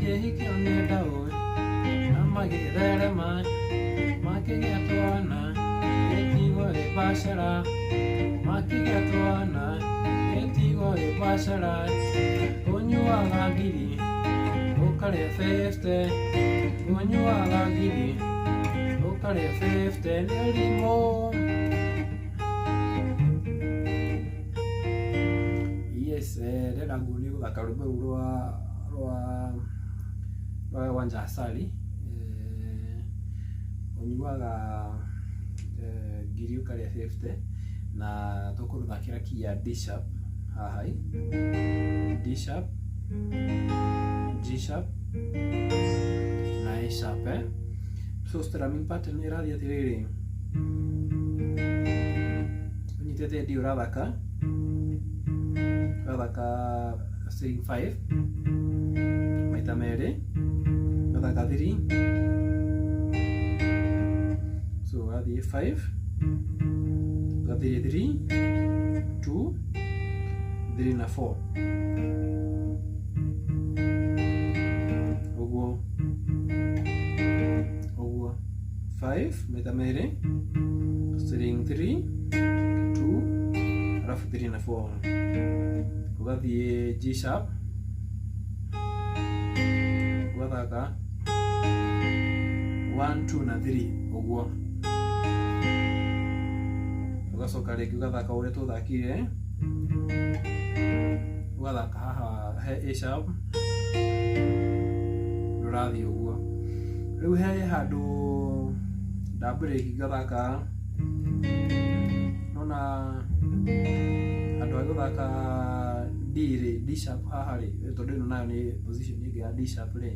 Akĩhikio nĩ ndaũ na magĩtherema, makĩgĩa twana gĩtigwo gĩ bacara, makĩgĩa twana gĩtigwo gĩ bacara. Ũnyuaga ngiri ũkarĩa 50, ũnyuaga ngiri ũkarĩa 50 nĩ ũrimũ. Yes, ndĩrenda nguonie gũthaka rwĩmbo rũu rwa Wanja Asali. Ũnyuaga ngiri ũkarĩa 50, na tũkũrũthakĩra key ya D sharp haha, D sharp, G sharp na A sharp. So strumming pattern ĩrathiĩ atĩrĩrĩ, ũnyitĩte D ũrathaka string 5 maita merĩ, ũgathaka 3, so ũgathiĩ 5, ũgathiĩ 3, 2, 3 na 4 ũguo ũguo, 5 maita merĩ, string 3, 2, alafu 3 na 4, ũgathiĩ G sharp, ũgathaka 1, 2 na 3 ũguo, ũgacoka rĩngĩ ũgathaka ũrĩa tũthakire, ũgathaka haha he A sharp, rũrathiĩ ũguo. Rĩu he handũ nda break ngathaka, nona handũ ha gũthaka D rĩ, D sharp haha rĩ, tondũ ĩno nayo nĩ position ĩngĩ ya D sharp rĩ,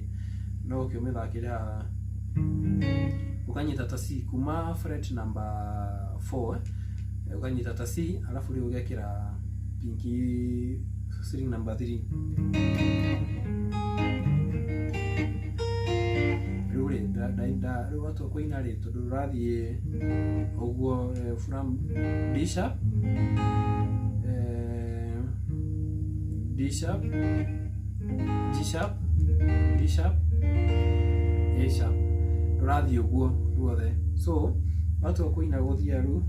no ũke ũmĩthakĩre haha, ũkanyita ta C kuma fret number 4, ũkanyita ta C, alafu rĩu ũgekĩra pinky string number 3. Rĩu rĩ, rĩu watua kũina rĩ, tondũ rũrathiĩ ũguo, from D sharp, D sharp, G sharp, D sharp, A sharp, rũrathiĩ ũguo ruothe. So watua kũina gũthiĩ rĩu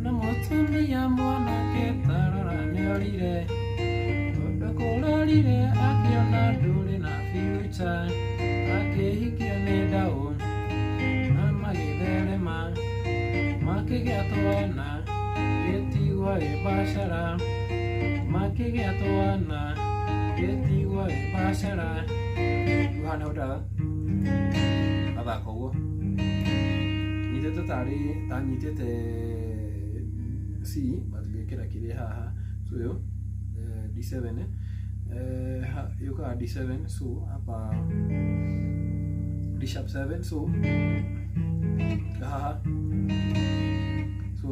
na mũtumia mwanake tarora nĩorire, tondũ kũrorire akĩona ndũrĩ na future, akĩhikio nĩ ndaũ na magĩtherema, makĩgĩa twana gĩtigwo gĩ bacara, makĩgĩa twana gĩtigwo gĩ bacara. Rĩu haha nĩho ndathaka ũguo nyitĩte tarĩ ta nyitĩte C, but ngekĩra kĩrĩa haha, so ĩyo D7, yũkaga D7, so hapa D sharp 7, so haha, so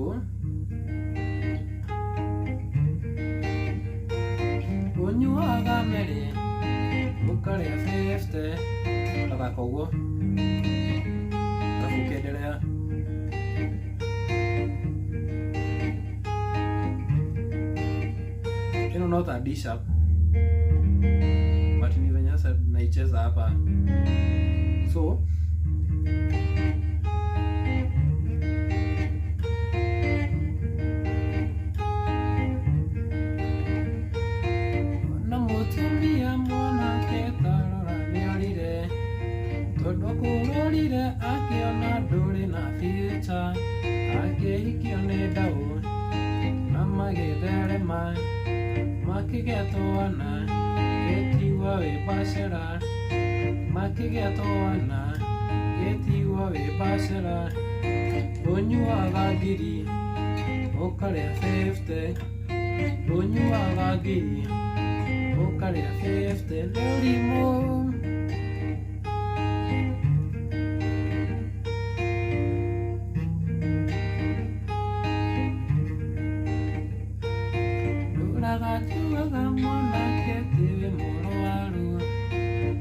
ũnyuaga merĩ ũkarĩa 50, ũgathaka ũguo, alafu ũkĩendelea. Ĩno no ta D sharp, but ni venye sasa naicheza hapa. So na mũtumia mwanake tarora nĩorire, tondũ kũrorire akĩona ndũrĩ na future, akĩhikio nĩ ndaũ na magĩtherema, makĩgĩa twana gĩtigwo wĩ bacara, makĩgĩa twana gĩtigwo wĩ bacara. Ũnyuaga ngiri ũkarĩa 50, ũnyuaga ngiri ũkarĩa 50 nĩ ũrimũ. Ndũraga njugaga mwanake tiwe mũrwaru,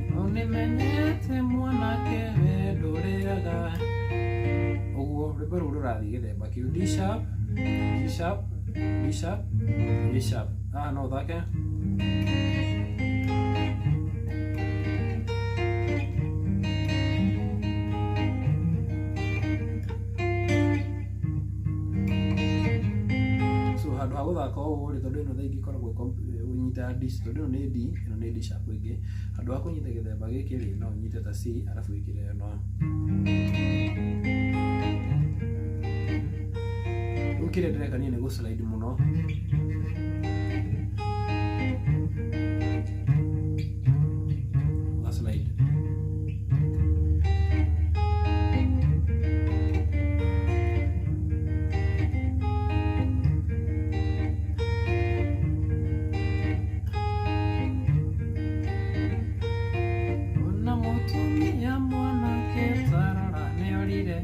no nĩmenyete mwanake we ndũrĩaga. Ũguo Rwĩmbo rũu rũrathiĩ gĩthemba kĩu D sharp, G sharp, D sharp, A sharp. Haha no ũthake so handũ ha gũthaka ũũ rĩ, tondũ ĩno thaa ingĩ ĩkoragwo ũnyitaga D, tondũ ĩno nĩ D, ĩno nĩ D sharp ĩngĩ. Handũ ha kũnyita gĩthemba gĩkĩ rĩ, no ũnyite ta C arabu wĩkĩre ĩno. Rĩu kĩrĩa ndĩreka niĩ nĩ gũ slide mũno. Ũga slide. Ona mũtumia mwanake tarora nĩorire,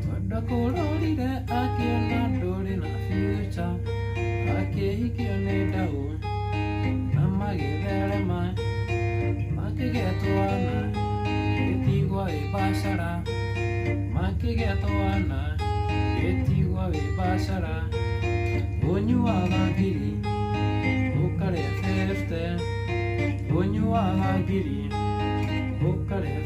tondũ akũrorire akĩona ndũrĩ na future, akĩhikio nĩ ndau na magĩtherema, makĩgĩa twana gĩtigwo wĩ biacara, makĩgĩa twana gĩtigwo wĩ biacara, ũnyuaga ngiri ũkarĩa 50, ũnyuaga ngiri ũkarĩa